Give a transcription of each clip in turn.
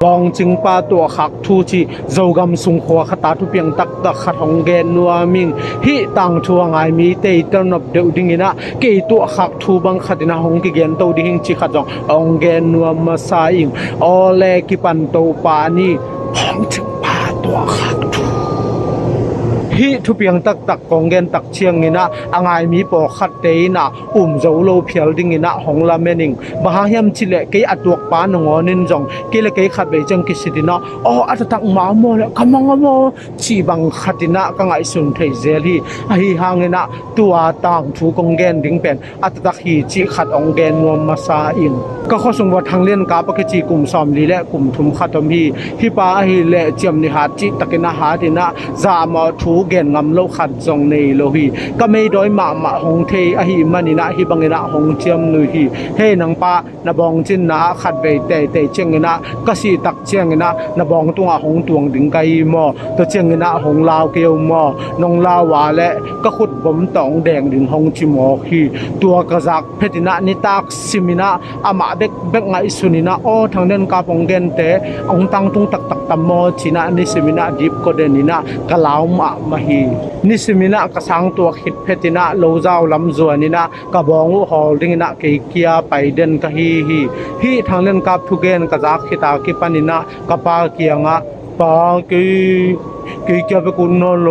ບອງຈຶງປາຕົວະຂາກທູຈີ່ ໂຈວກຳສຸງຂົວຂະຕາທຸພຽງຕັກຕັກຂັດ ຮົງແກນນົວມິງ ຮີຕາງທູອາງອາຍມີເຕຍຕະໜົບເດວດິງອິນະ ເກຕົວະຂາກທູບັງຂັດອິນະ ຮົງກິແກນໂຕດິງຫິງຈີ່ຂັດຈອງ ອົງແກນນົວມາຊາອິງ ອໍແລກິປັນໂຕປານີ ບອງຈຶງປາຕົວະຂາກທູ ຮີທຸພຽງຕັກຕັກ ກອງແກນຕັກຈຽງອິນະ ອາງອາຍມີປໍຂັດເຕຍນະ ອຸມໂຈໂລພຽວດິງອິນະ ຮົງລະແມ່ນິງ ບາຫາງຫຽມຈີ່ແລະ ເກອາຕົວະປານງໍນິນຈອງ ເກລະເກຂັດເບຍຈັ່ງກິຊິດອິນະ ອໍ ອາຕະຕັກມາມໍແລະ ກຳມັງມາມໍ ຈີ່ບັງຂັດອິນະ ກະໄງສຸນເທເຈລີ ອາຮີຫາງອິນະ ຕົວຕາງທູກອງແກນດິງແປນ ອາຕະຕັກຮີຈີ່ຂັດ ອົງແກນນົວມາຊາອິງ ກະຂໍຊົງວ່າທາງລຽນກາປະກະຈີ່ກຸມຊອມລີແລະ ກຸມທຸມຂະຕົມຮີ ຮີປາອາຮີແລະ ຈຽມນິຫາດຈີ່ຕັກອິນະ ຫາດອິນະ ຈາມອທູແກນງຳໂລຂັດຈອງເນໂລຮີ ກະເມດອຍມະມະ ຮົງເທອາຮີມານິນະ ຮີບັງອິນະ ຮົງຈຽມນຸຍຮີ ເຮນັງປາ ນະບອງຈິນນາ ອາຂັດເບຍເຕເຕຈຽງອິນະ ກະສີຕັກຈຽງອິນະ ນະບອງຕຸງອາ ຮົງຕວງດິງໄກມໍ ໂຕຈຽງອິນະ ຮົງລາວເກວມໍ ນົງລາວວາແລະ ກະຂຸດບົມຕອງແດງດິງ ຮົງຈິມໍຄີ ຕົວກະຈາກເພັດອິນະ ນິຕາກຊິມອິນະ ອາມະເບັກເບັກໄງສຸນອິນະ ອໍ ທາງເດີນກາບອົງແກນເຕ ອົງຕັງຕຸງຕັກຕັກຕຳມໍຈີນະ ນິຊິມອິນະ ດິບກໍເດນອິນະ ກະລາວມະມະຮີ ນິຊິມອິນະ ກະຊາງຕົວຄິດເພັດອິນະ ໂລຈາວລຳຈວນອິນະ ກະບອງອຸຮໍລິງນະ ເກເກຍໄປເດນກະຮີຮີ ຮີທາງເລນກັບທຸເກນກະຈາກຄີຕາກິປັນນິນະ ກະປາກຽງອະ ປາກີ ເກເກຍໄປກຸນໂນໂລ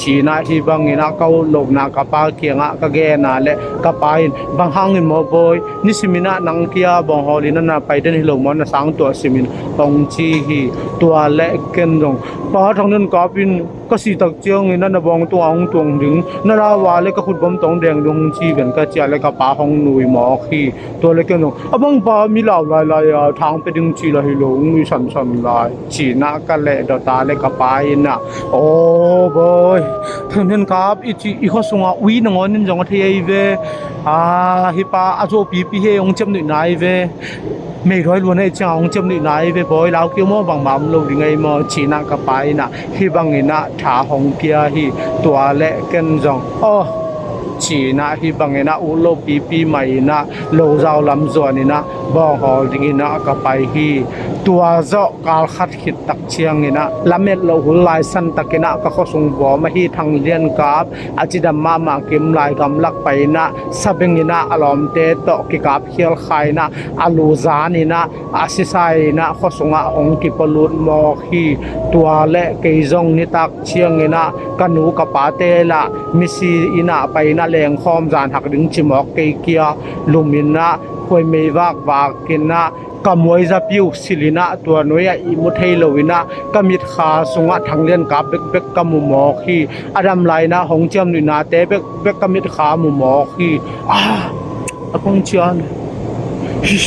ຈີນະ ຮີບັງນິນະ ເກົາໂລກນາ ກະປາກຽງອະ ກະແກນາແລະ ກະປາອິນ ບັງຮັງອິນມໍໂບຍ ນິຊິມິນະ ນັງເກຍ ບອງຮໍລິນນະ ໄປເດນຮີໂລມອນນະ ຊາງຕົວຊິມິນ ອອງຈີຮີ ຕົວແລະເກັນດົງ ປາທາງເລນກັບອິນ ກະສີຕັກຈຽງນະ ນະບອງຕົວອອງຕົວງດຶງ ນະລາວາ ແລະ ກະຂຸດບົມຕອງແດງ ດົງຈີເວັນກະເຈຍ ແລະ ກະປາຮອງນຸຍໝໍຄີ ຕົວເລັກເກີນ ອະບັງປາມີລາວຫຼາຍໆ ອາ ທາງໄປດຶງຈີລະຮີໂລງ ມີສັນສັນຫຼາຍ ຈີນະກະແລະດອຕາ ແລະ ກະປາອີນະ ໂອເບີຍ ເທິນເຫັນກັບ ອີຈີ ອີຄອສງອະ ອຸຍ ນະງອນນິນຈອງອະເທຍເວ ອາ ຮີປາ ອາໂຈປີປີເຮ ອົງຈຳໜ້ອຍນາຍເວ ເມດອຍລວນໃຫ້ຈາງຈຳໜ້ອຍນາຍເວບອຍລາວ ເກຍມໍບັງມາມໂລດີໄງມໍ ຈີນະກະປາຍນະ ຮີບັງເອນະ ທາຮອງເກຍຮີ ຕົວແລະເກັນຈອງ ໂອ ຈີນະ ຮີບັງເອນະ ອຸໂລປີປີໃໝ່ນະ ໂລເຈົ້າລຳຈວນນະ ບອງຮອລດິງນະ ກະປາຍຮີ ຕົວເຈາະກາລຂັດ ຄິດຕັກຈຽງນະ ລະເມັດໂລຫຸນລາຍສັນຕະກິນະ ກະຂໍສົ່ງບອມາຮີທັງລຽນກາບ ອາຈິດຳມະມະກິມລາຍກຳລັກໄປນະ ສະເບັງນະ ອາລອມເຕໂຕະກິກາບ ຂຽວຂາຍນະ ອາລູຈານນະ ອາຊິໄຊນະ ຂໍສົງອະຫົງກິປະລຸດມອກຮີ ຕົວແລະເກຍຈົ່ງນິຕັກຈຽງນະ ກະໜູກະປາເຕລະ ມິຊີນະ ໄປນະແລງຄອມຈານຫັກດຶງຈິມອກເກຍເກຍ ລຸມນະ ຄວຍເມວາກວາກກິນນະ ກະມວຍຈະປິວຊິລິນະ ຕົວໜ່ວຍອະອີມຸເທໂລວິນະ ກະມິດຂາສຸງະ ທັງລຽນກາບເບັກເບັກກະໝູໝອກຮີ ອາດຳລາຍນະ ຫົງຈຽມໜຸຍນາເຕເບັກ ເບັກກະມິດຂາໝູໝອກຮີ ອາ ອາຄົງຈຽນ ຮີ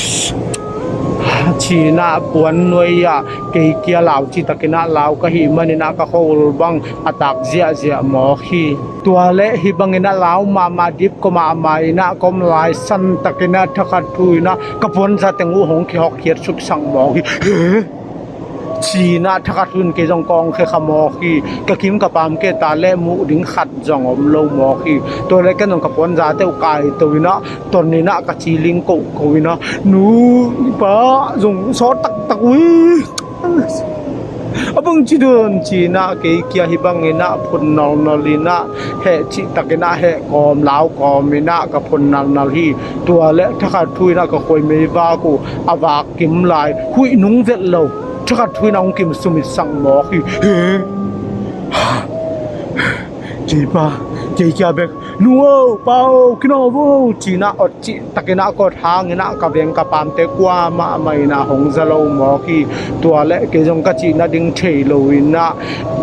ຈີນະ ປວນໜ່ວຍຍະ ເກຍເກຍລາວ ຈີຕະກິນະລາວ ກະຫິມະນິນະ ກະໂຄລບັງ ອາຕາກເຈຍເຈຍໝອກຮີ ຕົວແລະຮີບັງນະ ລາວມາມາດິບ ກໍມາມານະ ກໍມລາຍສັນຕະກິນະ ທະຂັດທຸຍນະ ກະປວນຈາແຕງອູ ຫົງເຄຮອກເຄດສຸກສັງໝອກຮີ ຈີນະ ທະຂັດທຸນເກຍຈົ່ງກອງເຄຂະໝອກຮີ ກະກິມກະປາມເກຕາແລະໝູດິງຂັດ ຈອງອມໂລໝອກຮີ ຕົວແລະແກນອງກະປອນຈາເຕວກາຍໂຕວິນະ ຕົນນີ້ນະ ກະຈີລິງໂກໂກວິນະ ໜູປາ ຈົ່ງຊອດຕັກຕັກວິ ອະເບິ່ງຈີເດີນ ຈີນະ ເກຍເກຍຮີບັງນະ ພຸນນອລນອລີນະ ແຮະຈິຕະກິນະ ແຮະກອມລາວກອມມິນະ ກະພຸນນອລນອລີ ຕົວແລະທະຂະທຸຍນະ ກະຄວຍເມວາກູ ອາວາກກິມລາຍ ຫຸຍນຸງເວັດໂລ ທະຂະທຸຍນະ ຫຸງກິມສຸມິດສັງໝອກຮີ ເກຍປາ ເກຍເກຍເບັກ ໜູເອີ ປາເອີ ກິນອເວີ ຈີນະ ອອດຈິ ຕະກິນະກໍທາງນະ ກະເວັງກະປາມເຕກວາມະໄມນະ ຫົງຈະໂລໝອກຮີ ຕົວແລະເກຍົງກະຈິນະ ດິງເທໂລວິນະ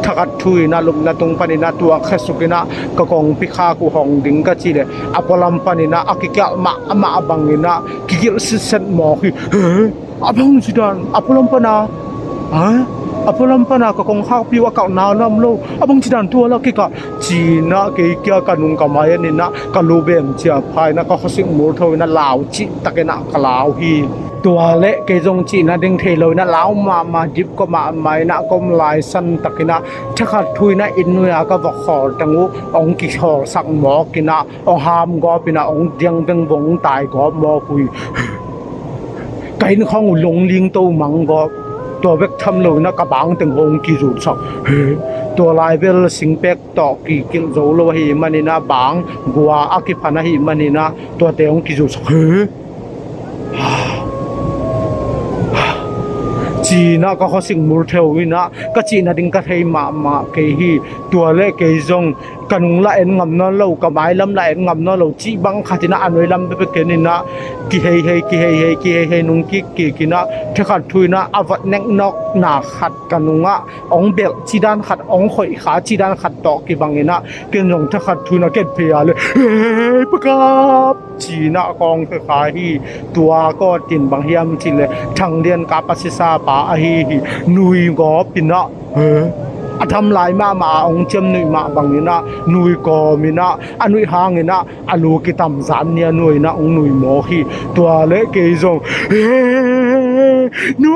ທະກັດທຸຍນະ ລຸມນະ ຕຸງປານິນະ ຕົວແຄສຸກິນະ ກະກົງປິຄາກຸ ຫົງດິງກະຈິເລ ອາປະລຳປານິນະ ອາກິກະມະ ອະມະອະບັງນິນະ ກິກິລຊິເຊັນໝອກຮີ ອາບັງຊິດານ ອາໂປລອມປະນາ ຮະ ອາໂປລອມປະນາ ກະກົງຂາວປິວ ອາກາດໜາວລຳໂລ ອາບັງຊິດານ ຕົວລະກິກະ ຈີນະ ເກຍເກຍກະນຸງກະມາຍນິນະ ກະລູເບນເຈຍພາຍນະ ກະຂໍຊິງມູໂທນະ ລາວຈິຕະກິນະ ກະລາວຮີ ຕົວແລະເກຍົງຈິນະ ດິງເທໂລນະ ລາວມາມາດິບກໍມາມາຍນະ ກົມລາຍສັນຕະກິນະ ທະຂະທຸຍນະ ອິນນຸຍອາກະວະຂໍຕັງອຸ ອົງກິຂໍສັກໝອກກິນະ ອອງຫາມກອບປິນະ ອອງດຽງເບັງວົງຕາຍກອບໝໍກຸຍ ກະເຫັນຂອງອຸລົງລິງໂຕມັງກອບ ຕົວເວັກທຳໂລນະກະບາງເຕັງຫົງກິຈູສະ ເຮ ຕົວລາຍເວລຊິງເປັກ ຕອກກີກິລໂຈໂລຫິມະນິນະ ບາງກົວອາກິພັນຫິມະນິນະ ຕົວເຕຫົງກິຈຸສະເຮ ຈີນະກະຂໍຊິງມູເທວວິນະ ກະຈີນະດິງກະເທຍມະມະເກຫີ ຕົວເລເກຈົ່ງ ກະນຸງລະເອັນງຳນອນໂລ ກະມາຍລຳລະເອັນງຳນອນໂລ ຈີບັງຄະຕິນະ ອານຸຍລຳເປເປເກນິນະ ກິເຮເຮ ກິເຮເຮ ກິເຮເຮ ນຸງກິກກີກິນະ ເທຄັດທຸຍນະ ອາວັດແນັກນອກນາຂັດ ກະນຸງອະ ອອງເບລຈີດານຂັດ ອອງຂ້ອຍຂາຈີດານຂັດ ຕອກກິບັງເອນະ ເກນຍົງທະຂັດທຸຍນະ ເກດເພຍເລ ເຮ ປະກາບ ຈີນະກອງເທຄາຮີ ຕົວກໍຕິນບັງຮຽມທີເລ ທັງລຽນກາປະຊິສາປາອະຮີຮີ ນຸຍງໍປິນະ ເຮ ອະທຳລາຍມະມະ ອອງຈຽມນຸຍມະບັງເອນະ ນຸຍກໍມິນະ ອະນຸຍຮາງເອນະ ອາລູກິຕຳສານເນຍໜ່ວຍນະອົງໜ່ວຍໝໍຄີ ຕົວເລເກຍົງ ເຮ ໜູ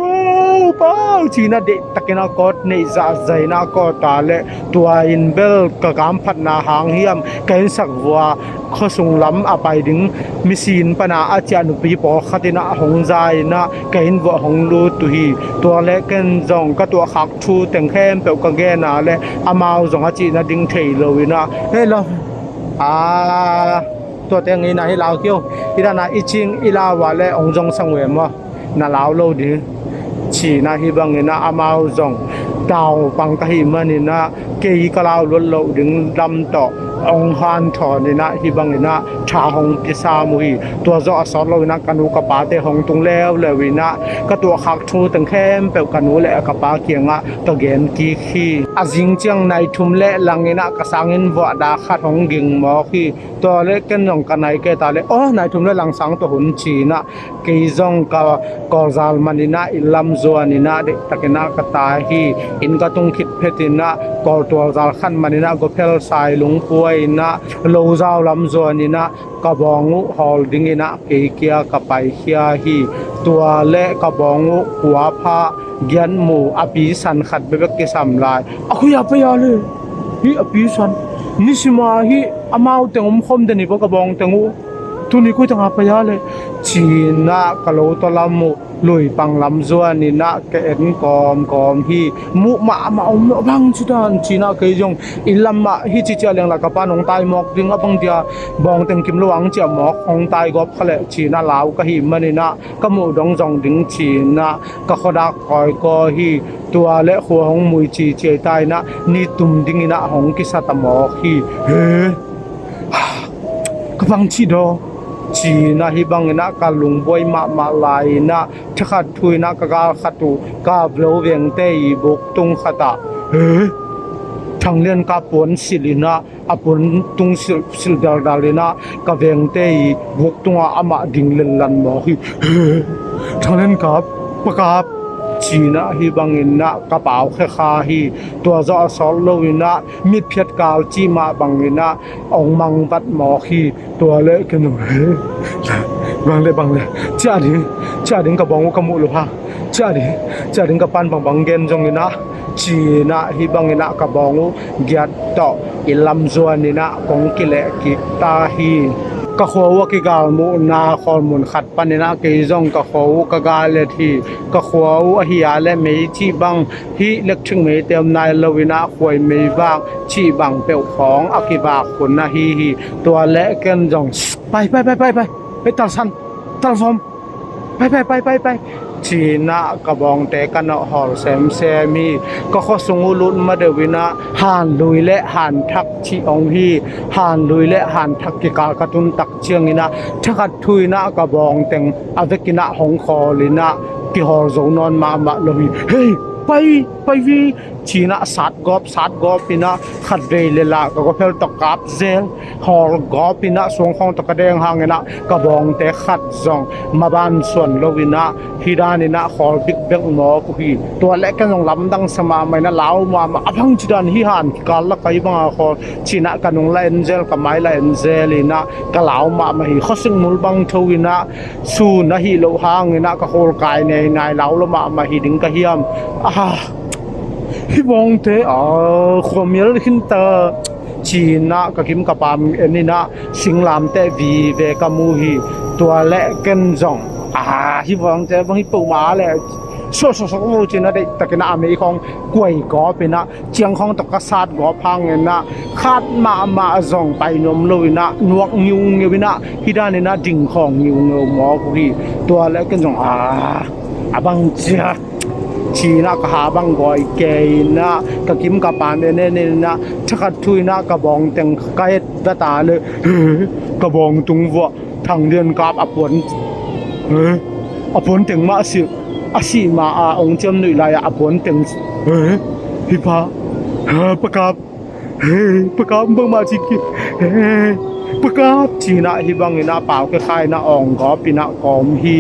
ປາວ ຈີນະເດຕະເກນະ ກອດເນສະໄຈນະ ກອດຕາເລ ຕົວອິນເບລ ກະກາມພັດນາຫາງຮຽມ ໄກນສັກວັວ ໂຄສຸງລຳອາໄປດຶງ ມິຊີນປະນາອາຈານຸປີປໍຄະຕິນະ ຫົງຈາຍນະ ໄກນວົງຫົງລູຕຸຮີ ຕົວເລເກນຍົງ ກະຕົວະຂາກທູ ແຕ່ງແຄມແປວກະແກນາເລ ອາມາວຈົງອາຈີນະ ດິງເທໂລວິນະ ເຮໂລ ອາ ຕົວແຕງອີນາ ເຮລາວກິວ ອີດານາ ອີຈິງ ອີລາວາແລ ອົງຈົງສັງເວມ ນາລາວໂລດີ ຊີນາ ຮີບັງເອນະ ອາມາວຈົງ ດາວປັງກະຮີມານີນະ ເກອີກະລາວລວດໂລດຶງດຳເຕາະ ອົງຮານທໍນີນະ ຮີບັງເອນະ ທາຫົງກິຊາມຸຮີ ຕົວເຈາະອະຊອດໂລວິນະ ກະນູກະປາເຕຫົງຕຸງແລ້ວແລວິນະ ກະຕົວະຂາກທູ ແຕ່ງແຄມແປວກະນູແລ ອາກະປາກຽງອະ ຕະແກນກີຄີ ອາຈິງຈຽງ ນາຍທຸມແລລະງິງເອນະ ກະຊາງເງິນວະດາ ຄາດຫົງກິງໝໍຄີ ຕົວເລກເກນຍົງກະໄນເກຕາເລ ໂອ ນາຍທຸມເລຫຼັງສັງຕົວຫຸນຈີນະ ເກຍົງກະກໍລະຈາລມະນິນະ ອິນລຳຈົວນິນະ ເດຕະເກນະກະຕາຮີ ອິນກະຕຸງຄິດເພຕິນະ ກໍຕົວຈາລຄັນມະນິນະ ກໍເພລຊາຍລຸງປ່ວຍນະ ໂລຈາວລຳຈົວນິນະ ກະບອງອຸຮອລດິງອີນະ ເກເກຍກະໄປເຄຍຮີ ຕົວເລກະບອງອຸ ກົວພະ ກຽນໝູ ອາປີສັນຂັດເບເບກກິສຳລາຍ ອາຄຸຍາປະຍາເລ ຮີ ອາປີສັນ ນິຊິມາຮີ ອາມາວແຕງອຸມຄົມເດນິ ປະກະບອງແຕງອຸ ຕຸນິກຸຍຕັງອາປະຍາເລ ຈີນະກະໂລຕະລະມຸ ລຸຍປັງລຳຈົວນິນະ ກະເອັນກອມກອມຮີ ມຸມະອາມາອົມເນາະ ບັງຈີດານ ຈີນະເກຍົງ ອິນລຳມະຮີ ຈີເຈຍລຽງລະກະປານ ອົງຕາຍໝອກດິງອະບັງເດຍ ບອງແຕງກິມລະວັງເຈຍໝອກ ອົງຕາຍກອບຄະແລະ ຈີນະລາວກະຮີມະນິນະ ກະມຸດົງຈອງດິງຈີນະ ກະຂໍດາກຄອຍກໍຮີ ຕົວເລໂຄຫົງມຸຍຈີເຈຍຕາຍນະ ນີຕຸມດິງອີນະ ຫົງກິສະຕະໝອກຮີ ເຮ ກະບັງຈີດອ ຈີນະຮີບັງອີນະ ກະລຸງບວຍມະມະລາຍນະ ທະຄາດທຸຍນະ ກະກາລະຄາຕູ ກາບໂລວຽງເຕອີບຸກຕຸງຄະຕະ ເຮ ທັງລຽນກາປວນສິລິນະ ອາປຸນຕຸງສິລ ສິລດາລດາເລນະ ກະເວງເຕອີບຸກຕຸງອາອະມະດິງເລນລັນໝໍຮີ ເຮ ທັງເລນກາບ ປະກາບ ຈີນະຮີບັງເອນນະ ກະປາວແຄຄາຮີ ຕົວເຈາະອະຊອດໂລວິນະ ມິດພຽດກາວຈີມະບັງເອນນະ ອອງມັງບັດໝໍຄີ ຕົວເລກະໜູ ເຮ ບັງເລ ບັງເລ ຈາດິງ ຈາດິງກະບອງອຸກະມຸໂລພາ ຈາດິງ ຈາດິງກະປານບັງບັງເກນຈົງເອນນະ ຈີນະຮີບັງເອນນະ ກະບອງອຸ ກຽດເຕາະ ອິນລຳຈົວນິນະ ກົງກິເລກິກຕາຮີ ກະຂົວອຸອາກິກາລມຸນາ ຄອນມຸນຂັດປານິນະ ເກຍົງ ກະຂົວອຸກະກາເລທີ ກະຂົວອຸອະຫິຍາ ແລະ ເມຈິບັງ ຮີເລັກທິງເມເຕັມນາຍລະວິນະ ຄວາຍເມວາງ ຈີບັງເປວຂອງ ອາກິບາຄຸນນະ ຮີ ຮີ ຕົວແລະເກນຈົງ ໄປ ໄປ ໄປ ໄປ ໄປ ໄປ ຕັນຊັນ ຕັນຟອມ ໄປ ໄປ ໄປ ໄປ ໄປ ຈີນະກະບອງແຕກະເນາະ ຮອລແຊມແຊມີ ກະຂໍຊຸງອຸລຸນມະເດວິນະ ຫານລຸຍແລະຫານທັກຈີອອງຮີ ຫານລຸຍແລະຫານທັກກິກາກະຕຸນຕັກຈຽງອີນະ ທະກັດທຸຍນະກະບອງແຕງ ອາເວກິນະ ຫົງຄໍລີນະ ກິຮອລໂຈນອນມາມະໂລຮີ ເຮ ໄປ ໄປວີ ຈີນະ ສາດກອບ ສາດກອບປີນະ ຂັດເດເລລາ ກະກໍເພລຕະກາບເຈລ ຮອລກອບປີນະ ສວງຂອງຕະກະແດງຫາງເອນະ ກະບອງແຕກຂັດຈອງ ມາບ້ານສວນໂລວິນະ ຮີດານິນະ ຄອລບິກເບັກໝໍກຸຮີ ຕົວແລກກະຍົງລຳດັງສະມາໄມນະ ລາວມາມະອະພັງຈີດານ ຮີຫານການລະໄກບັງອາຄອ ຈີນະກະນຸງລະເອັນເຈລ ກະໄມລະເອັນເຈລີນະ ກະລາວມາມະຮີ ຂໍຊິງມຸລບັງໂທວິນະ ສູນະຫິໂລຫາງເອນະ ກະໂຄລກາຍເນຍນາຍ ລາວລະມາມະຮີ ດິງກະຮຽມ ອາ ຮີບອງເຕ ອາ ຄວາມເມລຄິນເຕ ຈີນະກະກິມກະປາມເອນິນະ ຊິງລາມແຕະວີເວກະມູຮີ ຕົວແລະເກັນຈອງ ອາ ຮີບອງເຕ ບັງຮີໂປມາແລະ ໂຊໂຊໂຊໂຊ ຈີນະເດ ຕະກິນະອາເມຂອງກວຍກອບເປັນນະ ຈຽງຂອງຕະກະສາດກອບພັງເປັນນະ ຂາດມາມາຈອງໄປນົມໂລຍນະ ນວກງິວງິວເປັນນະ ຮີດາເປັນນະ ດິງຂອງງິວເງິວໝໍກະຮີ ຕົວະແລະກະຈົງ ອາ ອາບັງເຈຍ ຈີນະກະຫາບັງກອຍເກຍນະ ກະກິມກະປານເນເນນະ ທະກະທຸຍນະ ກະບອງເຕັງກະເຮັດດະຕາເລີຍ ກະບອງຕຸງວະ ທາງເດີນກາບອາປວນ ເອີ ອາປວນເຕັງມາຊິ ອາຊິມາອາອົງຈຽມນຸຍລາຍອາປວນເຕັງ ເອີ ພິພາ ເອີ ປະກາບ ເອີ ປະກາບເບິ່ງມາຊິກິ ເອີ ປະກາບ ຈີນະ ຮີບັງນະ ປາວຄະຄາຍນະ ອອງກອບປິນະ ກອມຮີ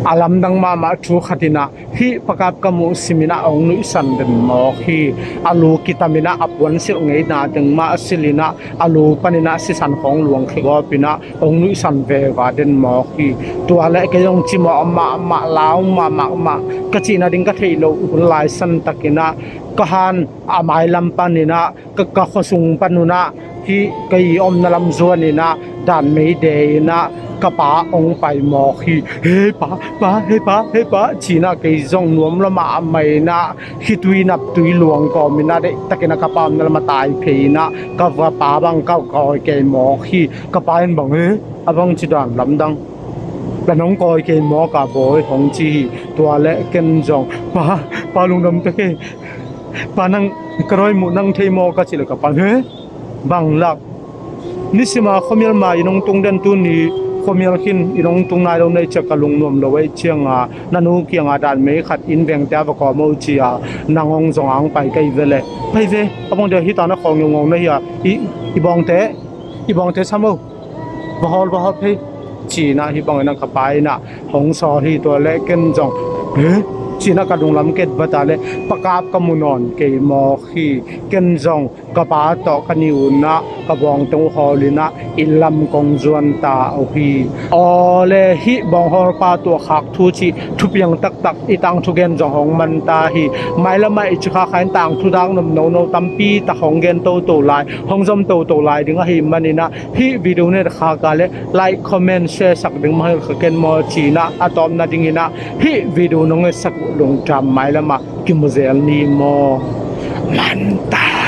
ອາລຳດັງມາມາທູຄະຕິນະ ຮີປະກາບກະມຸຊິມິນະ ອົງນຸຍສັນເດັນໝໍກຮີ ອາລູກິຕາມິນະ ອາປວນສິລເງຍນາເຕັງມາຊິລິນະ ອາລູປະນິນະ ຊິສັນຂອງຫຼວງເຂກອບປິນະ ອົງນຸຍສັນເວວາເດັນໝໍກຮີ ຕົວະແລະກະຍົງຈິມອມະມະລາວມະມະມະ ກະຈິນະດິງກະເທໂລອຸນລາຍສັນຕະກິນະ ກະຫານອາມາຍລຳປານິນະ ກະກະໂຄຊຸງປະນຸນະ ຮີກະອີອອມນະລຳຈວນນິນະ ດານເມເດນະ ກະປາອົງໄປໝໍກຮີ ເຮປາ ປາ ເຮປາ ເຮປາ ຈີນະກະອີຈອງນວມລະມະອາໄມນະ ຄີຕຸຍນັບຕຸຍຫຼວງກອມມິນະເດ ຕະກິນະກະປາອອມນະລະມະຕາຍເພນະ ກະວະປາບັງກະກອຍເກຍໝໍກຮີ ກະປາເຫັນບັງເຮ ອາບັງຈິດານລຳດັງ ລະນົງກອຍເກຍໝໍກະໂບຍຂອງຈີ ຕົວະແລະເກັນຈອງ ປາ ປາລຸງດຳຕະເກ ປານັງກະຣອຍໝູນັງເທໝໍກະຈິລະກະປາເຮ ບັງລັກ ນິຊິມາ ໂຄມຽລມາ ອີນົງຕຸງເດັນຕູນີ ໂຄມຽລຄິນ ອີນົງຕຸງນາຍໂລເນຈະກະລຸງນວມໂລໄວຈຽງອາ ນະນູກຽງອາດານເມຂັດ ອິນແວງແຕວະກອມໂອຈີອາ ນາງອົງຈອງອາງໄປໄກເວແລ ໄປເວ ອາບັງເດຮີຕານະຂອງຍົງງົງນະເຮ ອີ ອີບອງເຕ ອີບອງເຕຊະເມີ ວະຮອດ ວະຮອດເພ ຈີນະ ຮີບັງນະກະປາຍນະ ຫົງຊໍຮີຕົວະແລະເກັນຈອງ ເຮ ຈີນະກະດຸງລຳເກັດບະຕາແລະ ປະກາບກະໝູນອນເກຍໝໍກຮີ ເກັນຈອງ ກະປາເຕາະກະນິວນະ ກະບອງໂຕຮໍລິນະ ອິນລຳກົງຈວນຕາອອກຮີ ອໍແລຮີບອງຮອລປາຕົວຂາກທູຈີ ທຸບຍັງຕັກຕັກ ອີຕາງທຸແກນຈອງຫົງມັນຕາຮີ ໄມລະໄມຈະຄາຄາຍຕາງທຸດາງນົມໂນໂນຕຳປີຕະຂອງແກນໂຕໂຕລາຍ ຫົງຈອມໂຕໂຕລາຍ ດຶງອະຮີມານີນະ ຮີວິດີໂອເນຕະຄາກາເລ ໄລຄອມເມັນແຊສັກດຶງມາເຮີກະເກັນມໍຈີນະ ອາຕອມນະດິງອີນະ ຮີວິດີໂອນົງເອສັກລຸງດຳໄມລະມາ ກິມໂມເຈລນີມໍ ມັນຕາ